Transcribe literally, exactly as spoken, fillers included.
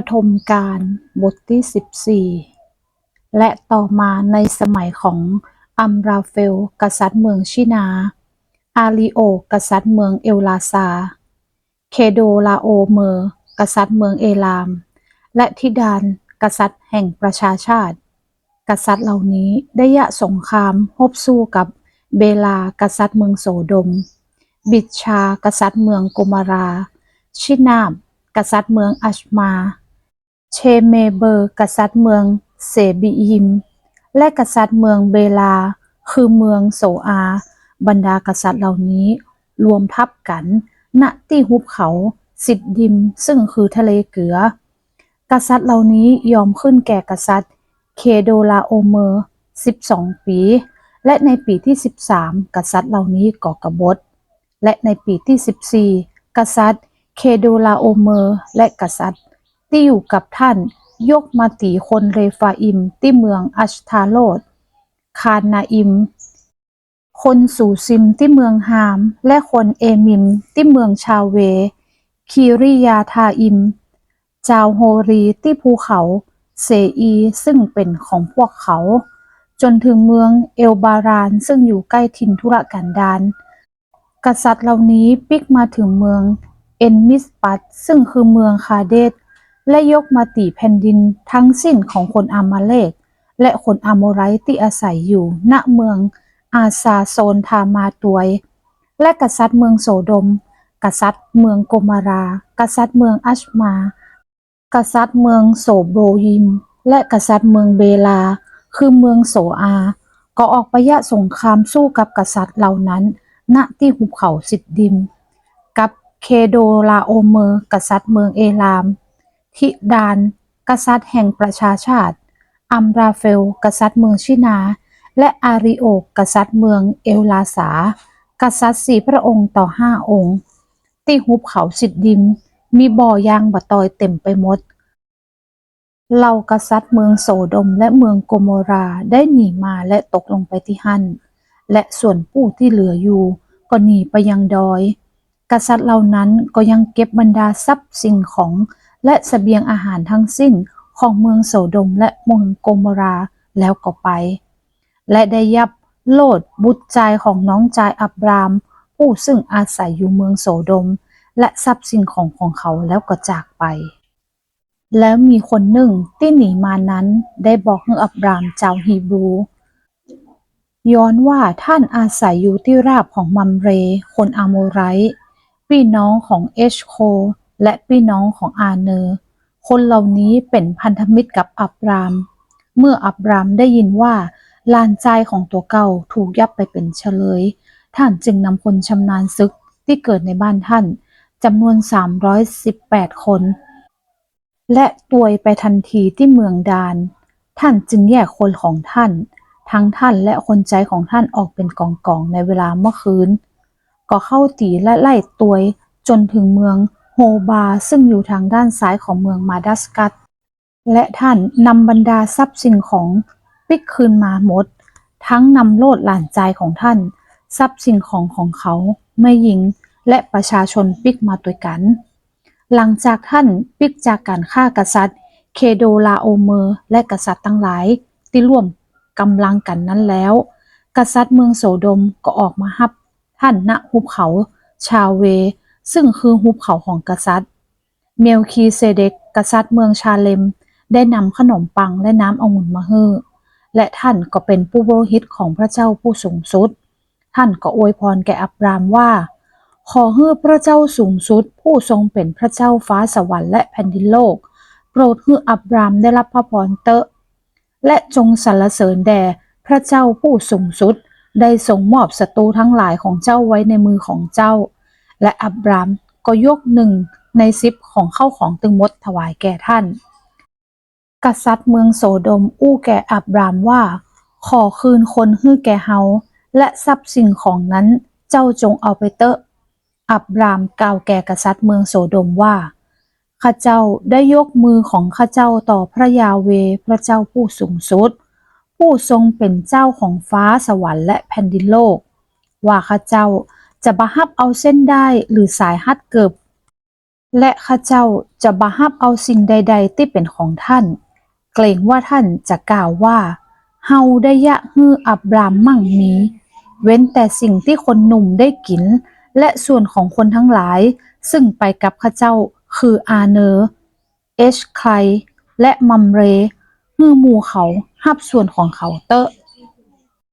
ปฐมกาล บทตี้สิบสี่ และต่อมาในสมัยของอัมราเฟล กษัตริย์เมืองชินา อาริโอก กษัตริย์เมืองเอลาซาร์ เคโดลาโอเมอร์ กษัตริย์เมืองเอลาม และทิดาน กษัตริย์แห่งประชาชาติ กษัตริย์เหล่านี้ได้เยียะสงครามฮบสู้กับเบลา กษัตริย์เมืองโสโดม บิจชา กษัตริย์เมืองโกโมราห์ ชินาบ กษัตริย์เมืองอัชมา เชเมเบอร์ กษัตริย์เมืองเซบียิม และกษัตริย์เมืองเบลา คือเมืองโสอาห์ บรรดากษัตริย์เหล่านี้รวมทัพกั๋น ณ ตี้หุบเขาซิดดิม ซึ่งคือทะเลเกลือ กษัตริย์เหล่านี้ยอมขึ้นแก่กษัตริย์เคโดลาโอเมอร์สิบสองปี๋ และในปี๋ตี้สิบสาม กษัตริย์เหล่านี้ก็กบฏ และในปี๋ตี้สิบสี่ กษัตริย์เคโดลาโอเมอร์และกษัตริย์ตี้อยู่กับต้านยกมาตี๋คนเรฟาอิมตี้เมืองอัชตาโรด คานาอิม คนสูซิมตี้เมืองฮาม และคนเอมิมตี้เมืองชาเวห์ คีริยาทาอิม จาวโฮรีตี้ภูเขาเซอีร์ซึ่งเป๋นของพวกเขา จ๋นเถิงเมืองเอลบารานซึ่งอยู่ใก้ถิ่นทุรกั๋นดาร กษัตริย์เหล่านี้ปิ๊กมาเถิงเมืองเอ็นมิสปัต ซึ่งคือเมืองคาเดช และยกมาตี๋แผ่นดินทั้งสิ้นของคนอามาเลก และคนอาโมไรต์ตี้อาศัยอยู่ ณ เมืองอาซาโซนทามาร์ตวย และกษัตริย์เมืองโสโดม กษัตริย์เมืองโกโมราห์ กษัตริย์เมืองอัชมา กษัตริย์เมืองโสโบยิม และกษัตริย์เมืองเบลา คือเมืองโสอาห์ ก็ออกไปเยียะสงครามสู้กับกษัตริย์เหล่านั้น ณ ตี้หุบเขาซิดดิม กับเคโดลาโอเมอร์ กษัตริย์เมืองเอลาม ทิดาน กษัตริย์แห่งประชาชาติ อัมราเฟล กษัตริย์เมืองชินา และอาริโอก กษัตริย์เมืองเอลาซาร์ กษัตริย์สี่พระองค์ต่อห้าองค์ ตี้หุบเขาซิดดิม มีบ่อยางบ่าตอยเต๋มไปหมด เหล่ากษัตริย์เมืองโสโดมและเมืองโกโมราห์ได้หนีมาและตกลงไปตี้หั้น และส่วนผู้ตี้เหลืออยู่ก็หนีไปยังดอย กษัตริย์เหล่านั้นก็ยังเก็บบรรดาทรัพย์สิ่งของและเสบียงอาหารทั้งสิ้นของเมืองโสโดมและเมืองโกโมราห์แล้วก็ไป และได้ยับโลทบุตรจายของน้องจายอับราม ผู้ซึ่งอาศัยอยู่เมืองโสโดม และทรัพย์สิ่งของของเขาแล้วก็จากไป แล้วมีคนหนึ่งตี้หนีมานั้นได้บอกหื้ออับรามจาวฮีบรู ย้อนว่าต้านอาศัยอยู่ตี้ราบของมัมเร คนอาโมไรต์ ปี้น้องของเอชโคล และปี้น้องของอาเนอร์ คนเหล่านี้เป๋นพันธมิตรกับอับราม เมื่ออับรามได้ยินว่าหลานจายของตั๋วเก่าถูกยับไปเป๋นเฉลย ต้านจึงนำคนชำนาญศึกตี้เกิดในบ้านต้านจ๋ำนวนสามร้อยสิบแปดคน และตวยไปตันทีตี้เมืองดาน ต้านจึงแยกคนของต้าน ตึงต้านและคนใจ๊ของต้านออกเป๋นก๋องๆ ในเวลาเมื่อคืน ก็เข้าตี๋และไล่ตวยจ๋นเถิงเมืองโฮบาห์ ซึ่งอยู่ตางด้านซ้ายของเมืองมาดัสกัส และต้านนำบรรดาทรัพย์สิ่งของปิ๊กคืนมาหมด ตึงนำโลทหลานจายของต้าน ทรัพย์สิ่งของของเขา แม่ญิง และประชาชนปิ๊กมาตวยกั๋น หลังจากต้านปิ๊กจากก๋านฆ่ากษัตริย์เคโดลาโอเมอร์และกษัตริย์ตังหลายตี้ร่วมก๋ำลังกั๋นนั้นแล้ว กษัตริย์เมืองโสโดมก็ออกมาฮับต้าน ณ หุบเขาชาเวห์ ซึ่งคือหุบเขาของกษัตริย์ เมลคีเซเดก กษัตริย์เมืองชาเลม ได้นำขนมปังและน้ำองุ่นมาหื้อ และต้านก็เป๋นปุโรหิตของพระเจ้าผู้สูงสุด ต้านก็อวยพรแก่อับรามว่า ขอหื้อพระเจ้าสูงสุด ผู้ทรงเป๋นพระเจ้าฟ้าสวรรค์และแผ่นดินโลก โปรดหื้ออับรามได้ฮับพระพรเต๊อะ และจงสรรเสริญแด่พระเจ้าผู้สูงสุด ได้ทรงมอบศัตรูตังหลายของเจ้าไว้ในมือของเจ้า และอับรามก็ยกหนึ่งในสิบของข้าวของตึงหมดถวายแก่ต้าน กษัตริย์เมืองโสโดมอู้แก่อับรามว่า ขอคืนคนหื้อแก่เฮา และทรัพย์สิ่งของนั้นเจ้าจงเอาไปเต๊อะ อับรามกล่าวแก่กษัตริย์เมืองโสโดมว่า ข้าเจ้าได้ยกมือของข้าเจ้าต่อพระยาห์เวห์พระเจ้าผู้สูงสุด ผู้ทรงเป๋นเจ้าของฟ้าสวรรค์และแผ่นดินโลก ว่าข้าเจ้าจะบ่ฮับเอาเส้นด้ายหรือสายฮัดเกิบ และข้าเจ้าจะบ่ฮับเอาสิ่งใดๆ ตี้เป๋นของต้าน เกรงว่าต้านจะกล่าวว่า เฮาได้เยียะหื้ออับรามมั่งมี เว้นแต่สิ่งตี้คนหนุ่มได้กิ๋น และส่วนของคนตังหลาย ซึ่งไปกับข้าเจ้า คืออาเนอร์ เอชไคล และมัมเร หื้อหมู่เขาฮับส่วนของเขาเต๊อะ